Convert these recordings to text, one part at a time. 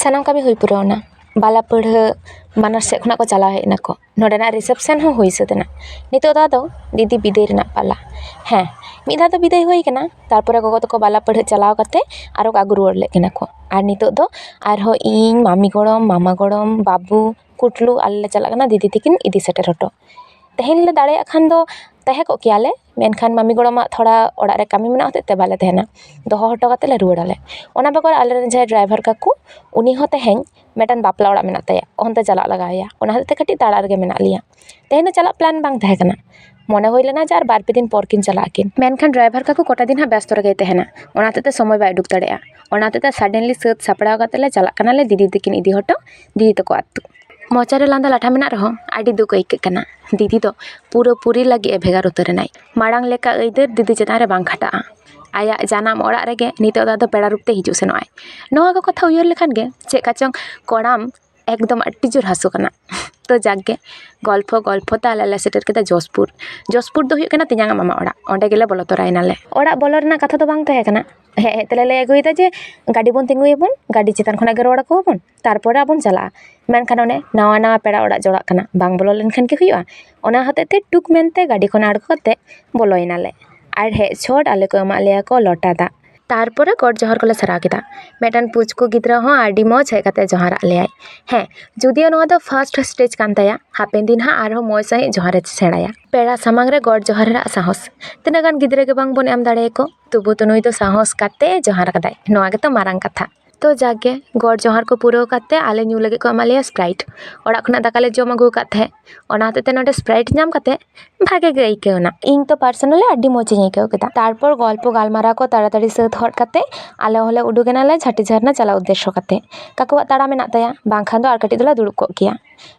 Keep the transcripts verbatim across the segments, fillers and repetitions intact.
ᱥᱟᱱᱟᱢ ᱠᱟᱹᱢᱤ ᱦᱩᱭ ᱯᱩᱨᱟᱹᱣ ᱮᱱᱟ᱾ ᱵᱟᱞᱟ ᱯᱟᱹᱲᱦᱟᱹ ᱵᱟᱱᱟᱨ ᱥᱮᱫ ᱠᱷᱚᱱᱟᱜ ᱠᱚ ᱪᱟᱞᱟᱣ ᱦᱮᱡ ᱮᱱᱟᱠᱚ᱾ ᱱᱚᱰᱮᱱᱟᱜ reception ᱦᱚᱸ ᱦᱩᱭ ᱥᱟᱹᱛ ᱮᱱᱟ᱾ ᱱᱤᱛᱚᱜ ᱫᱚ ᱟᱫᱚ ᱫᱤᱫᱤ ᱵᱤᱫᱟᱹᱭ ᱨᱮᱱᱟᱜ ᱯᱟᱞᱟ᱾ ᱦᱮᱸ, ᱢᱤᱫ ᱫᱷᱟᱣ ᱫᱚ ᱵᱤᱫᱟᱹᱭ ᱦᱩᱭ ᱠᱟᱱᱟ, ᱛᱟᱨᱯᱚᱨᱮ ᱜᱚᱜᱚ ᱛᱟᱠᱚ ᱵᱟᱞᱟ ᱯᱟᱹᱲᱦᱟᱹ ᱪᱟᱞᱟᱣ ᱠᱟᱛᱮ ᱟᱨᱚ ᱠᱚ ᱟᱹᱜᱩ ᱨᱩᱣᱟᱹᱲ ᱞᱮᱫ ᱠᱤᱱᱟ ᱠᱚ᱾ ᱟᱨ ᱱᱤᱛᱚᱜ ᱫᱚ ᱟᱨᱦᱚᱸ ᱤᱧ, ᱢᱟᱢᱤ ᱜᱚᱲᱚᱢ, ᱢᱟᱢᱟ ᱜᱚᱲᱚᱢ, ᱵᱟᱹᱵᱩ, ᱠᱩᱴᱞᱩ ᱟᱞᱮ ᱞᱮ ᱪᱟᱞᱟᱜ ᱠᱟᱱᱟ ᱫᱤᱫᱤ ᱛᱤᱠᱤᱱ ᱤᱫᱤ ᱥᱮᱴᱮᱨ ᱦᱚᱴᱚ᱾ ᱛᱮᱦᱮᱧ ᱞᱮ ᱫᱟᱲᱮᱭᱟᱜ ᱠᱷᱟᱱ ᱫᱚ ᱛᱟᱦᱮᱸ ᱠᱚᱜ ᱠᱮᱭᱟᱞᱮ, ᱢᱮᱱᱠᱷᱟᱱ ᱢᱟᱢᱤ ᱜᱚᱲᱚᱢᱟᱜ ᱛᱷᱚᱲᱟ ᱚᱲᱟᱜ ᱨᱮ ᱠᱟᱹᱢᱤ ᱢᱮᱱᱟᱜ ᱦᱚᱛᱮᱡ ᱛᱮ ᱵᱟᱞᱮ ᱛᱟᱦᱮᱱᱟ, ᱫᱚᱦᱚ ᱦᱚᱴᱚ ᱠᱟᱛᱮ ᱞᱮ ᱨᱩᱣᱟᱹᱲᱟᱞᱮ᱾ ᱚᱱᱟ ᱵᱮᱜᱚᱨ ᱟᱞᱮᱨᱮᱱ ᱡᱟᱦᱟᱸᱭ driver ᱠᱟᱠᱩ, ᱩᱱᱤ ᱦᱚᱸ ᱛᱮᱦᱮᱧ ᱢᱤᱫᱴᱟᱝ ᱵᱟᱯᱞᱟ ᱚᱲᱟᱜ ᱢᱮᱱᱟᱜ ᱛᱟᱭᱟ, ᱚᱱᱛᱮ ᱪᱟᱞᱟᱜ ᱞᱟᱜᱟᱣ ᱮᱭᱟ᱾ ᱚᱱᱟ ᱦᱚᱛᱮᱡ ᱛᱮ ᱠᱟᱹᱴᱤᱡ ᱛᱟᱲᱟ ᱨᱮᱜᱮ ᱢᱮᱱᱟᱜ ᱞᱮᱭᱟ᱾ ᱛᱮᱦᱮᱧ ᱫᱚ ᱪᱟᱞᱟᱜ plan ᱵᱟᱝ ᱛᱟᱦᱮᱸ ᱠᱟᱱᱟ, ᱢᱚᱱᱮ ᱦᱩᱭ ᱞᱮᱱᱟ ᱡᱮ ᱟᱨ ᱵᱟᱨ ᱯᱮ ᱫᱤᱱ ᱯᱚᱨ ᱠᱤᱱ ᱪᱟᱞᱟᱜ ᱟᱹᱠᱤᱱ, ᱢᱮᱱᱠᱷᱟᱱ driver ᱠᱟᱠᱩ ᱠᱚᱴᱟ ᱫᱤᱱ ᱦᱟᱸᱜ ᱵᱮᱥᱛᱚ ᱨᱮᱜᱮᱭ ᱛᱟᱦᱮᱱᱟ, ᱚᱱᱟ ᱦᱚᱛᱮᱡ ᱛᱮ ᱥᱚᱢᱚᱭ ᱵᱟᱭ ᱩᱰᱩᱠ ᱫᱟᱲᱮᱭᱟᱜᱼᱟ᱾ ᱚᱱᱟ ᱦᱚᱛᱮᱡ ᱛᱮ suddenly ᱥᱟᱹᱛ ᱥᱟᱯᱲᱟᱣ ᱠᱟᱛᱮ ᱞᱮ ᱪᱟᱞᱟᱜ ᱠᱟᱱᱟᱞᱮ ᱫᱤᱫᱤ ᱛᱤᱠᱤᱱ ᱤᱫᱤ ᱦᱚᱴᱚ ᱫᱤᱫᱤ ᱛᱟᱠᱚ ᱟᱹᱛᱩ᱾ ᱢᱚᱪᱟ ᱨᱮ ᱞᱟᱸᱫᱟ ᱞᱟᱴᱷᱟ ᱢᱮᱱᱟᱜ ᱨᱮᱦᱚᱸ ᱟᱹᱰᱤ ᱫᱩᱠ ᱟᱹᱭᱠᱟᱹᱜ ᱠᱟᱱᱟ᱾ ᱫᱤᱫᱤ ᱫᱚ ᱯᱩᱨᱟᱹᱯᱩᱨᱤ ᱞᱟᱹᱜᱤᱫ ᱮ ᱵᱷᱮᱜᱟᱨ ᱩᱛᱟᱹᱨ ᱮᱱᱟᱭ᱾ ᱢᱟᱲᱟᱝ ᱞᱮᱠᱟ ᱟᱹᱭᱫᱟᱹᱨ ᱫᱤᱫᱤ ᱪᱮᱛᱟᱱ ᱨᱮ ᱵᱟᱝ ᱠᱷᱟᱴᱟᱜᱼᱟ᱾ ᱟᱭᱟᱜ ᱡᱟᱱᱟᱢ ᱚᱲᱟᱜ ᱨᱮᱜᱮ ᱱᱤᱛᱚᱜ ᱫᱚ ᱟᱫᱚ ᱯᱮᱲᱟ ᱨᱩᱯ ᱛᱮ ᱦᱤᱡᱩᱜ ᱥᱮᱱᱚᱜ ᱟᱭ᱾ ᱱᱚᱣᱟ ᱠᱚ ᱠᱟᱛᱷᱟ ᱩᱭᱦᱟᱹᱨ ᱞᱮᱠᱷᱟᱱ ᱜᱮ ᱪᱮᱫ ᱠᱟᱪᱚᱝ ᱠᱚᱲᱟᱢ ᱮᱠᱫᱚᱢ ᱟᱹᱰᱤ ᱡᱳᱨ ᱦᱟᱹᱥᱩ ᱠᱟᱱᱟ᱾ ᱛᱚ ᱡᱟᱠ ᱜᱮ, ᱜᱚᱞᱯᱷᱚ ᱜᱚᱞᱯᱷᱚ ᱛᱮ ᱟᱞᱮ ᱞᱮ ᱥᱮᱴᱮᱨ ᱠᱮᱫᱟ ᱡᱚᱥᱯᱩᱨ᱾ ᱡᱚᱥᱯᱩᱨ ᱫᱚ ᱦᱩᱭᱩᱜ ᱠᱟᱱᱟ ᱛᱮᱧᱟᱝ ᱟᱜ ᱢᱟᱢᱟ ᱚᱲᱟᱜ᱾ ᱚᱸᱰᱮ ᱜᱮᱞᱮ ᱵᱚᱞᱚ ᱛᱚᱨᱟᱭᱮᱱᱟᱞᱮ᱾ ᱚᱲᱟᱜ ᱵᱚᱞᱚ ᱨᱮᱱᱟᱜ ᱠᱟᱛᱷᱟ ᱫᱚ ᱵᱟᱝ ᱛᱟᱦᱮᱸ ᱠᱟᱱᱟ, ᱦᱮᱡ ᱦᱮᱡ ᱛᱮᱞᱮ ᱞᱟᱹᱭ ᱟᱹᱜᱩᱭᱮᱫᱟ ᱡᱮ ᱜᱟᱹᱰᱤ ᱵᱚᱱ ᱛᱤᱸᱜᱩᱭᱟᱵᱚᱱ, ᱜᱟᱹᱰᱤ ᱪᱮᱛᱟᱱ ᱠᱷᱚᱱᱟᱜ ᱜᱮ ᱨᱚᱲ ᱟᱠᱚᱣᱟᱵᱚᱱ, ᱛᱟᱨᱯᱚᱨᱮ ᱟᱵᱚᱱ ᱪᱟᱞᱟᱜᱼᱟ᱾ ᱢᱮᱱᱠᱷᱟᱱ ᱚᱱᱮ ᱱᱟᱣᱟ ᱱᱟᱣᱟ ᱯᱮᱲᱟ ᱚᱲᱟᱜ ᱡᱚᱲᱟᱜ ᱠᱟᱱᱟ, ᱵᱟᱝ ᱵᱚᱞᱚ ᱞᱮᱱᱠᱷᱟᱱ ᱜᱮ ᱦᱩᱭᱩᱜᱼᱟ᱾ ᱚᱱᱟ ᱦᱚᱛᱮᱡ ᱛᱮ ᱴᱩᱠ ᱢᱮᱱᱛᱮ ᱜᱟᱹᱰᱤ ᱠᱷᱚᱱ ᱟᱬᱜᱚ ᱠᱟᱛᱮ ᱵᱚᱞᱚᱭᱮᱱᱟᱞᱮ᱾ ᱟᱨ ᱦᱮᱡ ᱪᱷᱚᱴ ᱟᱞᱮ ᱠᱚ ᱮᱢᱟᱜ ᱞᱮᱭᱟ ᱠᱚ ᱞᱚᱴᱟ ᱫᱟᱜ᱾ ᱛᱟᱨᱯᱚᱨᱮ ᱜᱚᱰ ᱡᱚᱦᱟᱨ ᱠᱚᱞᱮ ᱥᱟᱨᱟᱣ ᱠᱮᱫᱟ᱾ ᱢᱤᱫᱴᱟᱝ ᱯᱩᱪᱠᱩ ᱜᱤᱫᱽᱨᱟᱹ ᱦᱚᱸ ᱟᱹᱰᱤ ᱢᱚᱡᱽ ᱦᱮᱡ ᱠᱟᱛᱮ ᱡᱚᱦᱟᱨᱟᱜ ᱞᱮᱭᱟᱭ᱾ ᱦᱮᱸ, ᱡᱩᱫᱤᱭᱳ ᱱᱚᱣᱟ ᱫᱚ first stage ᱠᱟᱱ ᱛᱟᱭᱟ, ᱦᱟᱯᱮᱱ ᱫᱤᱱ ᱦᱟᱸᱜ ᱟᱨᱦᱚᱸ ᱢᱚᱡᱽ ᱥᱟᱺᱦᱤᱡ ᱡᱚᱦᱟᱨᱮ ᱥᱮᱬᱟᱭᱟ᱾ ᱯᱮᱲᱟ ᱥᱟᱢᱟᱝ ᱨᱮ ᱜᱚᱰ ᱡᱚᱦᱟᱨ ᱨᱮᱱᱟᱜ ᱥᱟᱦᱚᱥ ᱛᱤᱱᱟᱹᱜ ᱜᱟᱱ ᱜᱤᱫᱽᱨᱟᱹ ᱜᱮ ᱵᱟᱝ ᱵᱚᱱ ᱮᱢ ᱫᱟᱲᱮᱭᱟᱠᱚ, ᱛᱚᱵᱩ ᱛᱚ ᱱᱩᱭ ᱫᱚ ᱥᱟᱦᱚᱥ ᱠᱟᱛᱮ ᱡᱚᱦᱟᱨ ᱟᱠᱟᱫᱟᱭ, ᱱᱚᱣᱟ ᱜᱮᱛᱚ ᱢᱟᱨᱟᱝ ᱠᱟᱛᱷᱟ᱾ ᱛᱚ ᱡᱟᱠ ᱜᱮ, ᱜᱚᱰ ᱡᱚᱦᱟᱨ ᱠᱚ ᱯᱩᱨᱟᱹᱣ ᱠᱟᱛᱮ ᱟᱞᱮ ᱧᱩ ᱞᱟᱹᱜᱤᱫ ᱠᱚ ᱮᱢᱟᱜ ᱞᱮᱭᱟ Sprite᱾ ᱚᱲᱟᱜ ᱠᱷᱚᱱᱟᱜ ᱫᱟᱠᱟ ᱞᱮ ᱡᱚᱢ ᱟᱹᱜᱩ ᱟᱠᱟᱫ ᱛᱟᱦᱮᱸᱫ, ᱚᱱᱟ ᱦᱚᱛᱮᱡ ᱛᱮ ᱱᱚᱰᱮ Sprite ᱧᱟᱢ ᱠᱟᱛᱮ ᱵᱷᱟᱜᱮ ᱜᱮ ᱟᱹᱭᱠᱟᱹᱣ ᱮᱱᱟ᱾ ᱤᱧ ᱛᱚ personally ᱟᱹᱰᱤ ᱢᱚᱡᱽ ᱤᱧ ᱟᱹᱭᱠᱟᱹᱣ ᱠᱮᱫᱟ᱾ ᱛᱟᱨᱯᱚᱨ ᱜᱚᱞᱯᱚ ᱜᱟᱞᱢᱟᱨᱟᱣ ᱠᱚ ᱛᱟᱲᱟᱛᱟᱲᱤ ᱥᱟᱹᱛ ᱦᱚᱫ ᱠᱟᱛᱮ ᱟᱞᱮ ᱦᱚᱸᱞᱮ ᱩᱰᱩᱠ ᱮᱱᱟᱞᱮ ᱡᱷᱟᱴᱤ ᱡᱷᱟᱨᱱᱟ ᱪᱟᱞᱟᱜ ᱩᱫᱽᱫᱮᱥᱥᱚ ᱠᱟᱛᱮ᱾ ᱠᱟᱠᱩᱣᱟᱜ ᱛᱟᱲᱟ ᱢᱮᱱᱟᱜ ᱛᱟᱭᱟ, ᱵᱟᱝᱠᱷᱟᱱ ᱫᱚ ᱟᱨ ᱠᱟᱹᱴᱤᱡ ᱫᱚᱞᱮ ᱫᱩᱲᱩᱵ ᱠᱚᱜ ᱠᱮᱭᱟ᱾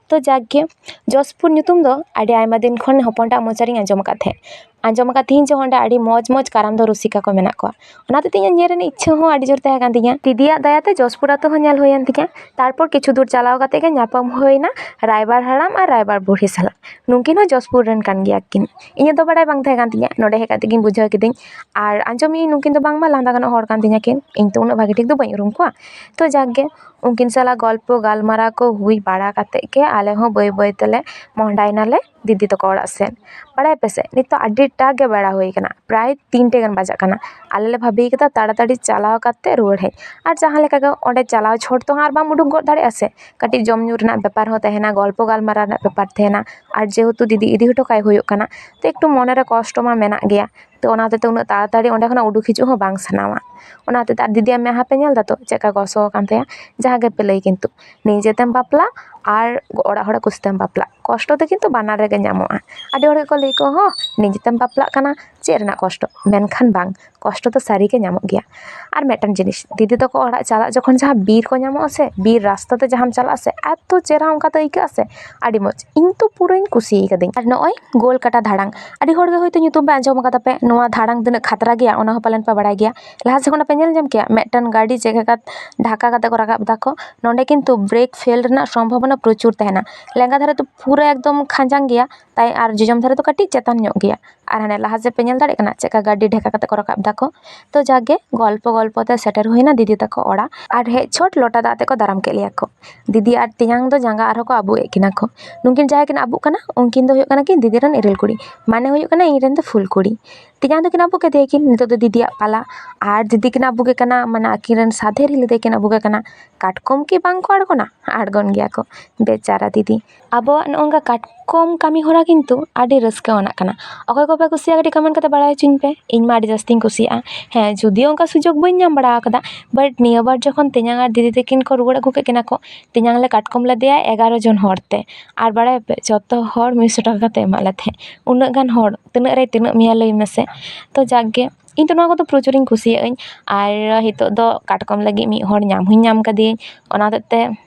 ᱛᱚ ᱡᱟᱠ ᱜᱮ, ᱡᱚᱥᱯᱩᱨ ᱧᱩᱛᱩᱢ ᱫᱚ ᱟᱹᱰᱤ ᱟᱭᱢᱟ ᱫᱤᱱ ᱠᱷᱚᱱ ᱦᱚᱯᱚᱱ ᱴᱟᱜ ᱢᱚᱪᱟ ᱨᱤᱧ ᱟᱸᱡᱚᱢ ᱟᱠᱟᱫ ᱛᱟᱦᱮᱸᱫ᱾ ᱟᱸᱡᱚᱢ ᱟᱠᱟᱫ ᱛᱟᱦᱮᱸᱧ ᱡᱮ ᱚᱸᱰᱮ ᱟᱹᱰᱤ ᱢᱚᱡᱽ ᱢᱚᱡᱽ ᱠᱟᱨᱟᱢ ᱫᱚ ᱨᱩᱥᱤᱠᱟ ᱠᱚ ᱢᱮᱱᱟᱜ ᱠᱚᱣᱟ, ᱚᱱᱟ ᱦᱚᱛᱮᱡ ᱛᱮ ᱤᱧᱟᱹᱜ ᱧᱮᱞ ᱨᱮᱱᱟᱜ ᱤᱪᱪᱷᱟᱹ ᱦᱚᱸ ᱟᱹᱰᱤ ᱡᱳᱨ ᱛᱟᱦᱮᱸ ᱠᱟᱱ ᱛᱤᱧᱟᱹ᱾ ᱫᱤᱫᱤᱭᱟᱜ ᱫᱟᱭᱟ ᱛᱮ ᱡᱚᱥᱯᱩᱨ ᱟᱛᱳ ᱦᱚᱸ ᱧᱮᱞ ᱦᱩᱭᱮᱱ ᱛᱤᱧᱟᱹ᱾ ᱛᱟᱨᱯᱚᱨ ᱠᱤᱪᱷᱩ ᱫᱩᱨ ᱪᱟᱞᱟᱣ ᱠᱟᱛᱮ ᱜᱮ ᱧᱟᱯᱟᱢ ᱦᱩᱭᱱᱟ ᱨᱟᱭᱵᱟᱨ ᱦᱟᱲᱟᱢ ᱟᱨ ᱨᱟᱭᱵᱟᱨ ᱵᱩᱲᱦᱤ ᱥᱟᱞᱟᱜ᱾ ᱱᱩᱝᱠᱤᱱ ᱦᱚᱸ ᱡᱚᱥᱯᱩᱨ ᱨᱮᱱ ᱠᱟᱱ ᱜᱮᱭᱟ ᱠᱤᱱ᱾ ᱤᱧᱟᱹᱜ ᱫᱚ ᱵᱟᱲᱟᱭ ᱵᱟᱝ ᱛᱟᱦᱮᱸ ᱠᱟᱱ ᱛᱤᱧᱟᱹ, ᱱᱚᱰᱮ ᱦᱮᱡ ᱠᱟᱛᱮ ᱜᱤᱧ ᱵᱩᱡᱷᱟᱹᱣ ᱠᱤᱫᱟᱹᱧ᱾ ᱟᱨ ᱟᱸᱡᱚᱢᱤᱧ ᱱᱩᱝᱠᱤᱱ ᱫᱚ ᱵᱟᱝᱢᱟ ᱞᱟᱸᱫᱟ ᱜᱟᱱᱚᱜ ᱦᱚᱲ ᱠᱟᱱ ᱛᱤᱧᱟᱹ ᱠᱤᱱ, ᱤᱧ ᱛᱚ ᱩᱱᱟᱹᱜ ᱵᱷᱟᱜᱮ ᱴᱷᱤᱠ ᱫᱚ ᱵᱟᱹᱧ ᱩᱨᱩᱢ ᱠᱚᱣᱟ᱾ ᱛᱚ ᱡᱟᱠ ᱜᱮ, ᱩᱱᱠᱤᱱ ᱥᱟᱞᱟᱜ ᱜᱚᱞᱯᱚ ᱜᱟᱞᱢᱟᱨᱟᱣ ᱠᱚ ᱦᱩᱭ ᱵᱟᱲᱟ ᱠᱟᱛᱮᱫ ᱜᱮ ᱟᱞᱮ ᱦᱚᱸ ᱵᱟᱹᱭ ᱵᱟᱹᱭ ᱛᱮᱞᱮ ᱢᱚᱦᱰᱟᱭᱮᱱᱟᱞᱮ ᱫᱤᱫᱤ ᱛᱟᱠᱚ ᱚᱲᱟᱜ ᱥᱮᱫ᱾ ᱵᱟᱲᱟᱭ ᱯᱮᱥᱮ, ᱱᱤᱛᱚᱜ ᱟᱹᱰᱤᱴᱟ ᱜᱮ ᱵᱮᱲᱟ ᱦᱩᱭ ᱠᱟᱱᱟ, ᱯᱨᱟᱭ ᱛᱤᱱᱴᱮ ᱜᱟᱱ ᱵᱟᱡᱟᱜ ᱠᱟᱱᱟ᱾ ᱟᱞᱮ ᱞᱮ ᱵᱷᱟᱵᱤ ᱠᱟᱫᱟ ᱛᱟᱲᱟᱛᱟᱲᱤ ᱪᱟᱞᱟᱣ ᱠᱟᱛᱮ ᱨᱩᱣᱟᱹᱲ ᱦᱮᱡ᱾ ᱟᱨ ᱡᱟᱦᱟᱸ ᱞᱮᱠᱟ ᱜᱮ ᱚᱸᱰᱮ ᱪᱟᱞᱟᱣ ᱪᱷᱚᱴ ᱛᱚ ᱦᱟᱸᱜ ᱟᱨ ᱵᱟᱢ ᱩᱰᱩᱠ ᱜᱚᱫ ᱫᱟᱲᱮᱭᱟᱜᱼᱟ ᱥᱮ, ᱠᱟᱹᱴᱤᱡ ᱡᱚᱢ ᱧᱩ ᱨᱮᱱᱟᱜ ᱵᱮᱯᱟᱨ ᱦᱚᱸ ᱛᱟᱦᱮᱱᱟ, ᱜᱚᱞᱯᱚ ᱜᱟᱞᱢᱟᱨᱟᱣ ᱨᱮᱱᱟᱜ ᱵᱮᱯᱟᱨ ᱛᱟᱦᱮᱱᱟ᱾ ᱟᱨ ᱡᱮᱦᱮᱛᱩ ᱫᱤᱫᱤ ᱤᱫᱤ ᱦᱚᱴᱚ ᱠᱟᱭ ᱦᱩᱭᱩᱜ ᱠᱟᱱᱟ, ᱛᱚ ᱮᱠᱴᱩ ᱢᱚᱱᱮᱨᱮ ᱠᱚᱥᱴᱚ ᱢᱟ ᱢᱮᱱᱟᱜ ᱜᱮᱭᱟ᱾ ᱛᱚ ᱚᱱᱟ ᱦᱚᱛᱮᱡ ᱛᱮ ᱩᱱᱟᱹᱜ ᱛᱟᱲᱟᱛᱟᱲᱤ ᱚᱸᱰᱮ ᱠᱷᱚᱱᱟᱜ ᱩᱰᱩᱠ ᱦᱤᱡᱩᱜ ᱦᱚᱸ ᱵᱟᱝ ᱥᱟᱱᱟᱣᱟ᱾ ᱚᱱᱟ ᱦᱚᱛᱮᱡ ᱛᱮ ᱟᱨ ᱫᱤᱫᱤᱭᱟᱜ ᱢᱮᱫᱦᱟ ᱯᱮ ᱧᱮᱞ ᱫᱟᱛᱚ ᱪᱮᱫᱠᱟ ᱜᱚᱥᱚ ᱟᱠᱟᱱ ᱛᱟᱭᱟ, ᱡᱟᱦᱟᱸ ᱜᱮᱯᱮ ᱞᱟᱹᱭ, ᱠᱤᱱᱛᱩ ᱱᱤᱡᱮᱛᱮᱢ ᱵᱟᱯᱞᱟ ᱟᱨ ᱚᱲᱟᱜ ᱦᱚᱲᱟᱜ ᱠᱩᱥᱤᱛᱮᱢ ᱵᱟᱯᱞᱟ, ᱠᱚᱥᱴᱚ ᱫᱚ ᱠᱤᱱᱛᱩ ᱵᱟᱱᱟᱨ ᱨᱮᱜᱮ ᱧᱟᱢᱚᱜᱼᱟ᱾ ᱟᱹᱰᱤ ᱦᱚᱲ ᱜᱮᱠᱚ ᱞᱟᱹᱭ ᱠᱚ, "ᱦᱚᱸ, ᱱᱤᱡᱮᱛᱮᱢ ᱵᱟᱯᱞᱟᱜ ᱠᱟᱱᱟ, ᱪᱮᱫ ᱨᱮᱱᱟᱜ ᱠᱚᱥᱴᱚ?" ᱢᱮᱱᱠᱷᱟᱱ ᱵᱟᱝ, ᱠᱚᱥᱴᱚ ᱫᱚ ᱥᱟᱹᱨᱤ ᱜᱮ ᱧᱟᱢᱚᱜ ᱜᱮᱭᱟ᱾ ᱟᱨ ᱢᱤᱫᱴᱟᱝ ᱡᱤᱱᱤᱥ, ᱫᱤᱫᱤ ᱛᱟᱠᱚ ᱚᱲᱟᱜ ᱪᱟᱞᱟᱜ ᱡᱚᱠᱷᱚᱱ ᱡᱟᱦᱟᱸ ᱵᱤᱨ ᱠᱚ ᱧᱟᱢᱚᱜᱼᱟ ᱥᱮ, ᱵᱤᱨ ᱨᱟᱥᱛᱟ ᱛᱮ ᱡᱟᱦᱟᱸᱢ ᱪᱟᱞᱟᱜᱼᱟ ᱥᱮ, ᱮᱛᱚ ᱪᱮᱦᱨᱟ ᱚᱱᱠᱟ ᱫᱚ ᱟᱹᱭᱠᱟᱹᱜᱼᱟ ᱥᱮ, ᱟᱹᱰᱤ ᱢᱚᱡᱽ᱾ ᱤᱧ ᱛᱚ ᱯᱩᱨᱟᱹᱧ ᱠᱩᱥᱤ ᱠᱟᱹᱫᱟᱹᱧ᱾ ᱟᱨ ᱱᱚᱜᱼᱚᱭ ᱜᱳᱞ ᱠᱟᱴᱟ ᱫᱷᱟᱲᱟᱝ, ᱟᱹᱰᱤ ᱦᱚᱲ ᱜᱮ ᱦᱳᱭᱛᱳ ᱧᱩᱛᱩᱢ ᱯᱮ ᱟᱸᱡᱚᱢ ᱠᱟᱫᱟ ᱯᱮ, ᱱᱚᱣᱟ ᱫᱷᱟᱲᱟᱝ ᱛᱤᱱᱟᱹᱜ ᱠᱷᱟᱛᱨᱟ ᱜᱮᱭᱟ ᱚᱱᱟ ᱦᱚᱸ ᱯᱟᱞᱮᱱ ᱯᱮ ᱵᱟᱲᱟᱭ ᱜᱮᱭᱟ᱾ ᱞᱟᱦᱟ ᱡᱚᱠᱷᱚᱱ ᱯᱮ ᱧᱮᱞ ᱧᱟᱢ ᱠᱮᱭᱟ, ᱢᱤᱫᱴᱟᱝ ᱜᱟᱹᱰᱤ ᱪᱮᱫ ᱞᱮᱠᱟ ᱰᱷᱟᱠᱟ ᱠᱟᱛᱮ ᱠᱚ ᱨᱟᱠᱟᱵ ᱫᱟᱠᱚ, ᱱᱚᱸᱰᱮ ᱠᱤᱱᱛᱩ ᱵᱨᱮᱠ ᱯᱷᱮᱞ ᱨᱮᱱᱟᱜ ᱥᱚᱢᱵᱷᱚᱵᱚᱱᱟ ᱯᱨᱚᱪᱩᱨ ᱛᱟᱦᱮᱱᱟ᱾ ᱞᱮᱸᱜᱟ ᱫᱷᱟᱨᱮ ᱫᱚ ᱯᱩᱨᱟᱹ ᱮᱠᱫᱚᱢ ᱠᱷᱟᱸᱡᱟᱝ ᱜᱮᱭᱟ, ᱛᱟᱭ ᱟᱨ ᱡᱚᱡᱚᱢ ᱫᱷᱟᱨᱮ ᱫᱚ ᱠᱟᱹᱴᱤᱡ ᱪᱮᱛᱟᱱ ᱧᱚᱜ ᱜᱮᱭᱟ᱾ ᱟᱨ ᱦᱟᱱᱮ ᱞᱟᱦᱟ ᱥᱮᱫ ᱯᱮ ᱧᱮᱞ ᱫᱟᱲᱮᱭᱟᱜ ᱠᱟᱱᱟ ᱪᱮᱫᱠᱟ ᱜᱟᱹᱰᱤ ᱰᱷᱮᱠᱟ ᱠᱟᱛᱮ ᱠᱚ ᱨᱟᱠᱟᱵ ᱫᱟᱠᱚ᱾ ᱛᱚ ᱡᱟᱜᱮ ᱜᱚᱞᱯᱚ ᱜᱚᱞᱯᱚ ᱛᱮ ᱥᱮᱴᱮᱨ ᱦᱩᱭᱱᱟ ᱫᱤᱫᱤ ᱛᱟᱠᱚ ᱚᱲᱟᱜ, ᱟᱨ ᱦᱮᱡ ᱪᱷᱚᱴ ᱞᱚᱴᱟ ᱫᱟᱜ ᱛᱮᱠᱚ ᱫᱟᱨᱟᱢ ᱠᱮᱫ ᱞᱮᱭᱟ ᱠᱚ᱾ ᱫᱤᱫᱤ ᱟᱨ ᱛᱮᱧᱟᱝ ᱫᱚ ᱡᱟᱸᱜᱟ ᱟᱨᱦᱚᱸ ᱠᱚ ᱟᱹᱵᱩᱜ ᱮᱫ ᱠᱤᱱᱟ ᱠᱚ᱾ ᱱᱩᱠᱤᱱ ᱡᱟᱦᱟᱸᱭ ᱠᱤᱱ ᱟᱹᱵᱩᱜ ᱠᱟᱱᱟ, ᱩᱱᱠᱤᱱ ᱫᱚ ᱦᱩᱭᱩᱜ ᱠᱟᱱᱟ ᱠᱤᱱ ᱫᱤᱫᱤ ᱨᱮᱱ ᱤᱨᱤᱞ ᱠᱩᱲᱤ, ᱢᱟᱱᱮ ᱦᱩᱭᱩᱜ ᱠᱟᱱᱟ ᱤᱧ ᱨᱮᱱ ᱫᱚ ᱯᱷᱩᱞ ᱠᱩᱲᱤ᱾ ᱛᱮᱧᱟᱝ ᱫᱚᱠᱤᱱ ᱟᱹᱵᱩᱜ ᱠᱮᱫᱮᱭᱟ ᱠᱤᱱ, ᱱᱤᱛᱚᱜ ᱫᱚ ᱫᱤᱫᱤᱭᱟᱜ ᱯᱟᱞᱟ᱾ ᱟᱨ ᱫᱤᱫᱤ ᱠᱤᱱ ᱟᱹᱵᱩᱜᱮ ᱠᱟᱱᱟ, ᱢᱟᱱᱮ ᱟᱹᱠᱤᱱ ᱨᱮᱱ ᱥᱟᱫᱷᱮᱨ ᱦᱤᱞᱤ ᱫᱚᱭ ᱠᱤᱱ ᱟᱹᱵᱩᱜᱮ ᱠᱟᱱᱟ᱾ ᱠᱟᱴᱠᱚᱢ ᱠᱤ ᱵᱟᱝ ᱠᱚ ᱟᱬᱜᱚᱱᱟ? ᱟᱬᱜᱚᱱ ᱜᱮᱭᱟ ᱠᱚ᱾ ᱵᱮᱪᱟᱨᱟ ᱫᱤᱫᱤ᱾ ᱟᱵᱚᱣᱟᱜ ᱱᱚᱜᱼᱚ ᱱᱚᱝᱠᱟ ᱠᱟᱴᱠᱚᱢ ᱠᱟᱹᱢᱤ ᱦᱚᱨᱟ ᱠᱤᱱᱛᱩ ᱟᱹᱰᱤ ᱨᱟᱹᱥᱠᱟᱹ ᱟᱱᱟᱜ ᱠᱟᱱᱟ᱾ ᱚᱠᱚᱭ ᱠᱚᱯᱮ ᱠᱩᱥᱤᱭᱟᱜᱼᱟ ᱠᱟᱹᱴᱤᱡ ᱠᱚᱢᱮᱱᱴ ᱠᱟᱛᱮ ᱵᱟᱲᱟᱭ ᱦᱚᱪᱚᱧ ᱯᱮ, ᱤᱧ ᱢᱟ ᱟᱹᱰᱤ ᱡᱟᱹᱥᱛᱤᱧ ᱠᱩᱥᱤᱭᱟᱜᱼᱟ᱾ ᱦᱮᱸ, ᱡᱩᱫᱤᱭᱳ ᱚᱱᱠᱟ ᱥᱩᱡᱳᱜᱽ ᱵᱟᱹᱧ ᱧᱟᱢ ᱵᱟᱲᱟ ᱟᱠᱟᱫᱟ, ᱵᱟᱴ ᱱᱤᱭᱟᱹ ᱵᱟᱨ ᱡᱚᱠᱷᱚᱱ ᱛᱮᱧᱟᱝ ᱟᱨ ᱫᱤᱫᱤ ᱛᱟᱹᱠᱤᱱ ᱠᱚ ᱨᱩᱣᱟᱹᱲ ᱟᱹᱜᱩ ᱠᱮᱫ ᱠᱤᱱᱟ ᱠᱚ, ᱛᱮᱧᱟᱝ ᱞᱮ ᱠᱟᱴᱠᱚᱢ ᱞᱮᱫᱮᱭᱟ ᱮᱜᱟᱨᱚ ᱡᱚᱱ ᱦᱚᱲ ᱛᱮ᱾ ᱟᱨ ᱵᱟᱲᱟᱭᱟᱯᱮ, ᱡᱚᱛᱚ ᱦᱚᱲ ᱢᱤᱫᱥᱚ ᱴᱟᱠᱟ ᱠᱟᱛᱮ ᱮᱢᱟᱜ ᱞᱮ ᱛᱟᱦᱮᱸᱫ᱾ ᱩᱱᱟᱹᱜ ᱜᱟᱱ ᱦᱚᱲ, ᱛᱤᱱᱟᱹᱜ ᱨᱮ ᱛᱤᱱᱟᱹᱜ ᱢᱮᱭᱟ ᱞᱟᱹᱭ ᱢᱮᱥᱮ? ᱛᱚ ᱡᱟᱠ ᱜᱮ, ᱤᱧ ᱫᱚ ᱱᱚᱣᱟ ᱠᱚᱫᱚ ᱯᱨᱚᱪᱩᱨᱤᱧ ᱠᱩᱥᱤᱭᱟᱜ ᱟᱹᱧ᱾ ᱟᱨ ᱱᱤᱛᱚᱜ ᱫᱚ ᱠᱟᱴᱠᱚᱢ ᱞᱟᱹᱜᱤᱫ ᱢᱤᱫ ᱦᱚᱲ ᱧᱟᱢ ᱦᱚᱸᱧ ᱧᱟᱢ ᱠᱟᱫᱮᱭᱟᱹᱧ᱾ ᱚᱱᱟ ᱦᱚᱛᱮᱡ ᱛᱮ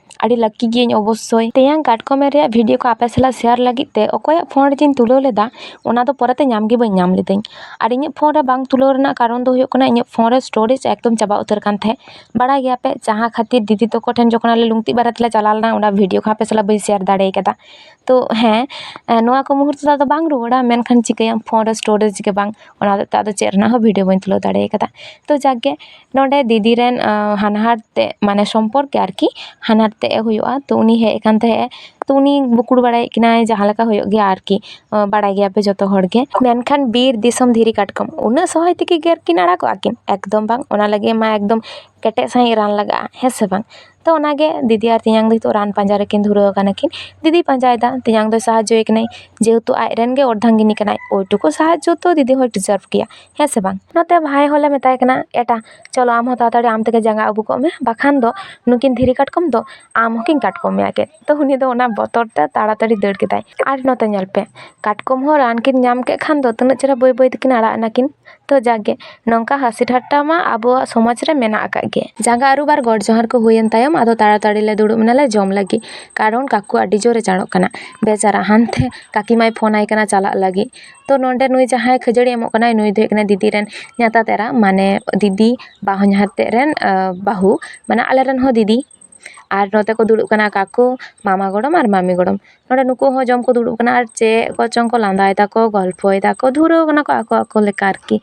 ᱟᱹᱰᱤ ᱞᱟᱹᱠᱤ ᱜᱤᱭᱟᱹᱧ ᱚᱵᱚᱥᱥᱳᱭ᱾ ᱛᱮᱭᱟᱝ ᱠᱟᱴᱠᱚᱢ ᱮᱨ ᱨᱮᱭᱟᱜ ᱵᱷᱤᱰᱤᱭᱳ ᱠᱚ ᱟᱯᱮ ᱥᱟᱞᱟᱜ ᱥᱮᱭᱟᱨ ᱞᱟᱹᱜᱤᱫ ᱛᱮ ᱚᱠᱚᱭᱟᱜ ᱯᱷᱳᱱ ᱨᱮ ᱡᱮᱧ ᱛᱩᱞᱟᱹᱣ ᱞᱮᱫᱟ, ᱚᱱᱟ ᱫᱚ ᱯᱚᱨᱮᱛᱮ ᱧᱟᱢ ᱜᱮ ᱵᱟᱹᱧ ᱧᱟᱢ ᱞᱤᱫᱟᱹᱧ᱾ ᱟᱨ ᱤᱧᱟᱹᱜ ᱯᱷᱳᱱ ᱨᱮ ᱵᱟᱝ ᱛᱩᱞᱟᱹᱣ ᱨᱮᱱᱟᱜ ᱠᱟᱨᱚᱱ ᱫᱚ ᱦᱩᱭᱩᱜ ᱠᱟᱱᱟ, ᱤᱧᱟᱹᱜ ᱯᱷᱳᱱ ᱨᱮ ᱥᱴᱳᱨᱮᱡᱽ ᱮᱠᱫᱚᱢ ᱪᱟᱵᱟ ᱩᱛᱟᱹᱨ ᱠᱟᱱ ᱛᱟᱦᱮᱸᱫ᱾ ᱵᱟᱲᱟᱭ ᱜᱮᱭᱟᱯᱮ, ᱡᱟᱦᱟᱸ ᱠᱷᱟᱹᱛᱤᱨ ᱫᱤᱫᱤ ᱛᱟᱠᱚ ᱴᱷᱮᱱ ᱡᱚᱠᱷᱚᱱ ᱟᱞᱮ ᱞᱩᱝᱛᱤ ᱵᱟᱨᱮ ᱛᱮᱞᱮ ᱪᱟᱞᱟᱣ ᱞᱮᱱᱟ, ᱚᱱᱟ ᱵᱷᱤᱰᱤᱭᱳ ᱠᱚ ᱟᱯᱮ ᱥᱟᱞᱟᱜ ᱵᱟᱹᱧ ᱥᱮᱭᱟᱨ ᱫᱟᱲᱮ ᱠᱟᱫᱟ᱾ ᱛᱚ ᱦᱮᱸ, ᱱᱚᱣᱟ ᱠᱚ ᱢᱩᱦᱩᱨᱛᱚ ᱫᱚ ᱟᱫᱚ ᱵᱟᱝ ᱨᱩᱣᱟᱹᱲᱟ, ᱢᱮᱱᱠᱷᱟᱱ ᱪᱤᱠᱟᱹᱭᱟᱢ, ᱯᱷᱳᱱ ᱨᱮ ᱥᱴᱳᱨᱮᱡᱽ ᱜᱮ ᱵᱟᱝ, ᱚᱱᱟ ᱦᱚᱛᱮᱡ ᱛᱮ ᱟᱫᱚ ᱪᱮᱫ ᱨᱮᱱᱟᱜ ᱦᱚᱸ ᱵᱷᱤᱰᱤᱭᱳ ᱵᱟᱹᱧ ᱛᱩᱞᱟᱹᱣ ᱫᱟᱲᱮ ᱠᱟᱫᱟ᱾ ᱛᱚ ᱡᱟᱠ ᱜᱮ, ᱱᱚᱰᱮ ᱫᱤᱫᱤ ᱨᱮᱱ, ᱟᱸ, ᱦᱟᱱᱦᱟᱨ ᱛᱮ, ᱢᱟᱱᱮ ᱥᱚᱢᱯᱚᱨᱠᱮ ᱟᱨᱠᱤ, ᱦᱟᱱᱦᱟᱨ ᱛᱮ ᱮ ᱦᱩᱭᱩᱜᱼᱟ᱾ ᱛᱚ ᱩᱱᱤ ᱦᱮᱡ ᱟᱠᱟᱱ ᱛᱟᱦᱮᱸᱜᱼᱮ, ᱛᱚ ᱩᱱᱤ ᱵᱩᱠᱩᱲ ᱵᱟᱲᱟᱭᱮᱫ ᱠᱤᱱᱟᱭ, ᱡᱟᱦᱟᱸ ᱞᱮᱠᱟ ᱦᱩᱭᱩᱜ ᱜᱮᱭᱟ ᱟᱨᱠᱤ, ᱟᱸ, ᱵᱟᱲᱟᱭ ᱜᱮᱭᱟᱯᱮ ᱡᱚᱛᱚ ᱦᱚᱲ ᱜᱮ᱾ ᱢᱮᱱᱠᱷᱟᱱ ᱵᱤᱨ ᱫᱤᱥᱚᱢ ᱫᱷᱤᱨᱤ ᱠᱟᱴᱠᱚᱢ ᱩᱱᱟᱹᱜ ᱥᱚᱦᱚᱡᱽ ᱛᱮᱠᱤ ᱜᱮᱨ ᱠᱤᱱ ᱟᱲᱟᱜᱚᱜᱼᱟ ᱠᱤᱱ? ᱮᱠᱫᱚᱢ ᱵᱟᱝ᱾ ᱚᱱᱟ ᱞᱟᱹᱜᱤᱫ ᱢᱟ ᱮᱠᱫᱚᱢ ᱠᱮᱴᱮᱡ ᱥᱟᱺᱦᱤᱡ ᱨᱟᱱ ᱞᱟᱜᱟᱜᱼᱟ, ᱦᱮᱸ ᱥᱮ ᱵᱟᱝ? ᱛᱚ ᱚᱱᱟᱜᱮ ᱫᱤᱫᱤ ᱟᱨ ᱛᱮᱧᱟᱝ ᱫᱚ ᱱᱤᱛᱚᱜ ᱨᱟᱱ ᱯᱟᱸᱡᱟ ᱨᱮᱠᱤᱱ ᱫᱷᱩᱨᱟᱹᱣ ᱟᱠᱟᱱᱟ ᱠᱤᱱ᱾ ᱫᱤᱫᱤ ᱯᱟᱸᱡᱟᱭᱮᱫᱟ, ᱛᱮᱧᱟᱝ ᱫᱚᱭ ᱥᱟᱦᱟᱡᱽᱡᱚᱭᱮ ᱠᱟᱱᱟᱭ, ᱡᱮᱦᱮᱛᱩ ᱟᱡ ᱨᱮᱱ ᱜᱮ ᱚᱨᱫᱷᱟᱝᱜᱤᱱᱤ ᱠᱟᱱᱟᱭ, ᱳᱭᱴᱩᱠᱩ ᱥᱟᱦᱟᱡᱽᱡᱚ ᱛᱚ ᱫᱤᱫᱤ ᱦᱚᱸᱭ ᱰᱤᱡᱟᱨᱵᱷ ᱜᱮᱭᱟ, ᱦᱮᱸ ᱥᱮ ᱵᱟᱝ? ᱱᱚᱛᱮ ᱵᱷᱟᱭ ᱦᱚᱸᱞᱮ ᱢᱮᱛᱟᱭ ᱠᱟᱱᱟ, ᱮᱴᱟ, ᱪᱚᱞᱚ ᱟᱢ ᱦᱚᱸ ᱛᱟᱲᱟᱛᱟᱲᱤ ᱟᱢ ᱛᱮᱜᱮ ᱡᱟᱸᱜᱟ ᱟᱹᱵᱩᱠᱚᱜ ᱢᱮ, ᱵᱟᱠᱷᱟᱱ ᱫᱚ ᱱᱩᱠᱤᱱ ᱫᱷᱤᱨᱤ ᱠᱟᱴᱠᱚᱢ ᱫᱚ ᱟᱢ ᱦᱚᱸᱠᱤᱱ ᱠᱟᱴᱠᱚᱢ ᱢᱮᱭᱟ ᱠᱤᱱ᱾ ᱛᱚ ᱩᱱᱤ ᱫᱚ ᱚᱱᱟ ᱵᱚᱛᱚᱨ ᱛᱮ ᱛᱟᱲᱟᱛᱟᱲᱤ ᱫᱟᱹᱲ ᱠᱮᱫᱟᱭ᱾ ᱟᱨ ᱱᱚᱛᱮ ᱧᱮᱞ ᱯᱮ, ᱠᱟᱴᱠᱚᱢ ᱦᱚᱸ ᱨᱟᱱ ᱠᱤᱱ ᱧᱟᱢ ᱠᱮᱫ ᱠᱷᱟᱱ ᱫᱚ ᱛᱤᱱᱟᱹᱜ ᱪᱮᱦᱨᱟ ᱵᱟᱹᱭ ᱵᱟᱹᱭ ᱛᱮᱠᱤᱱ ᱟᱲᱟᱜ ᱮᱱᱟ ᱠᱤᱱ᱾ ᱛᱚ ᱡᱟᱜᱮ, ᱱᱚᱝᱠᱟ ᱦᱟᱹᱥᱤ ᱴᱷᱟᱴᱴᱟ ᱢᱟ ᱟᱵᱚᱣᱟᱜ ᱥᱚᱢᱟᱡᱽ ᱨᱮ ᱢᱮᱱᱟᱜ ᱟᱠᱟᱫ ᱜᱮ᱾ ᱡᱟᱸᱜᱟ ᱟᱹᱨᱩᱵ ᱟᱨ ᱜᱚᱰ ᱡᱚᱦᱟᱨ ᱠᱚ ᱦᱩᱭᱮᱱ ᱛᱟᱭᱚᱢ, ᱟᱫᱚ ᱛᱟᱲᱟᱛᱟᱲᱤ ᱞᱮ ᱫᱩᱲᱩᱵ ᱮᱱᱟᱞᱮ ᱡᱚᱢ ᱞᱟᱹᱜᱤᱫ, ᱠᱟᱨᱚᱱ ᱠᱟᱠᱩ ᱟᱹᱰᱤ ᱡᱳᱨᱮ ᱪᱟᱲᱚᱜ ᱠᱟᱱᱟ᱾ ᱵᱮᱪᱟᱨᱟ ᱦᱟᱱᱛᱮ ᱠᱟᱠᱤ ᱢᱟᱭ ᱯᱷᱳᱱ ᱟᱭ ᱠᱟᱱᱟ ᱪᱟᱞᱟᱜ ᱞᱟᱹᱜᱤᱫ᱾ ᱛᱚ ᱱᱚᱰᱮ ᱱᱩᱭ ᱡᱟᱦᱟᱸᱭ ᱠᱷᱟᱹᱡᱟᱹᱲᱤ ᱮᱢᱚᱜ ᱠᱟᱱᱟᱭ, ᱱᱩᱭ ᱫᱚ ᱦᱩᱭᱩᱜ ᱠᱟᱱᱟᱭ ᱫᱤᱫᱤ ᱨᱮᱱ ᱧᱟᱛᱟᱛ ᱮᱨᱟ, ᱢᱟᱱᱮ ᱫᱤᱫᱤ ᱵᱟᱦᱚᱧᱦᱟᱨ ᱛᱮᱫ ᱨᱮᱱ, ᱟᱸ, ᱵᱟᱹᱦᱩ, ᱢᱟᱱᱮ ᱟᱞᱮ ᱨᱮᱱ ᱦᱚᱸ ᱫᱤᱫᱤ᱾ ᱟᱨ ᱱᱚᱛᱮ ᱠᱚ ᱫᱩᱲᱩᱵ ᱠᱟᱱᱟ ᱠᱟᱠᱩ, ᱢᱟᱢᱟ ᱜᱚᱲᱚᱢ ᱟᱨ ᱢᱟᱢᱤ ᱜᱚᱲᱚᱢ᱾ ᱱᱚᱰᱮ ᱱᱩᱠᱩ ᱦᱚᱸ ᱡᱚᱢ ᱠᱚ ᱫᱩᱲᱩᱵ ᱠᱟᱱᱟ ᱟᱨ ᱪᱮᱫ ᱠᱚᱪᱚᱝ ᱠᱚ ᱞᱟᱸᱫᱟᱭ ᱫᱟᱠᱚ, ᱜᱚᱞᱯᱷᱚᱭ ᱫᱟᱠᱚ, ᱫᱷᱩᱨᱟᱹᱣ ᱠᱟᱱᱟ ᱠᱚ ᱟᱠᱚ ᱟᱠᱚ ᱞᱮᱠᱟ ᱟᱨᱠᱤ᱾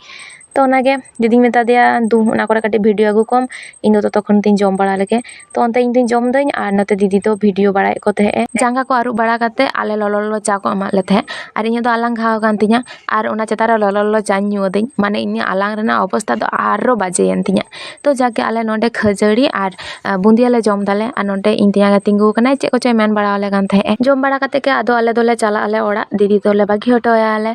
ᱛᱚ ᱚᱱᱟᱜᱮ ᱫᱤᱫᱤᱧ ᱢᱮᱛᱟ ᱫᱮᱭᱟ, "ᱫᱩ, ᱚᱱᱟ ᱠᱚᱨᱮ ᱠᱟᱹᱴᱤᱡ ᱵᱷᱤᱰᱤᱭᱳ ᱟᱹᱜᱩ ᱠᱚᱢ, ᱤᱧ ᱫᱚ ᱛᱚᱛᱚᱠᱷᱚᱱ ᱛᱤᱧ ᱡᱚᱢ ᱵᱟᱲᱟ ᱞᱮᱜᱮ᱾" ᱛᱚ ᱚᱱᱛᱮ ᱤᱧ ᱫᱩᱧ ᱡᱚᱢ ᱫᱟᱹᱧ ᱟᱨ ᱱᱚᱛᱮ ᱫᱤᱫᱤ ᱫᱚ ᱵᱷᱤᱰᱤᱭᱳ ᱵᱟᱲᱟᱭᱮᱫ ᱠᱚ ᱛᱟᱦᱮᱸᱜ ᱮ᱾ ᱡᱟᱸᱜᱟ ᱠᱚ ᱟᱹᱨᱩᱵ ᱵᱟᱲᱟ ᱠᱟᱛᱮ ᱟᱞᱮ ᱞᱚᱞᱚ ᱞᱚᱞᱚ ᱪᱟ ᱠᱚ ᱮᱢᱟᱫ ᱞᱮ ᱛᱟᱦᱮᱸᱜ ᱟᱨ ᱤᱧᱟᱹᱜ ᱫᱚ ᱟᱞᱟᱝ ᱜᱷᱟᱣ ᱟᱠᱟᱱ ᱛᱤᱧᱟ᱾ ᱟᱨ ᱚᱱᱟ ᱪᱮᱛᱟᱱ ᱨᱮ ᱞᱚᱞᱚ ᱞᱚᱞᱚ ᱪᱟᱧ ᱧᱩ ᱟᱹᱫᱟᱹᱧ, ᱢᱟᱱᱮ ᱤᱧᱟᱹᱜ ᱟᱞᱟᱝ ᱨᱮᱱᱟᱜ ᱚᱵᱚᱥᱛᱟ ᱫᱚ ᱟᱨᱚ ᱵᱟᱡᱮᱭᱮᱱ ᱛᱤᱧᱟ᱾ ᱛᱚ ᱡᱟᱜᱮ ᱟᱞᱮ ᱱᱚᱰᱮ ᱠᱷᱟᱹᱡᱟᱹᱲᱤ ᱟᱨ, ᱟᱸ, ᱵᱩᱸᱫᱤᱭᱟᱹ ᱞᱮ ᱡᱚᱢ ᱫᱟᱞᱮ᱾ ᱟᱨ ᱱᱚᱰᱮ ᱤᱧ ᱛᱮᱧᱟᱝ ᱮ ᱛᱤᱸᱜᱩ ᱟᱠᱟᱱᱟᱭ, ᱪᱮᱫ ᱠᱚᱪᱚᱭ ᱢᱮᱱ ᱵᱟᱲᱟ ᱟᱞᱮ ᱠᱟᱱ ᱛᱟᱦᱮᱸᱜ ᱮ᱾ ᱡᱚᱢ ᱵᱟᱲᱟ ᱠᱟᱛᱮ ᱜᱮ ᱟᱫᱚ ᱟᱞᱮ ᱫᱚᱞᱮ ᱪᱟᱞᱟᱜ ᱟᱞᱮ ᱚᱲᱟᱜ, ᱫᱤᱫᱤ ᱫᱚᱞᱮ ᱵᱟᱹᱜᱤ ᱦᱚᱴᱚ ᱟᱭᱟᱞᱮ᱾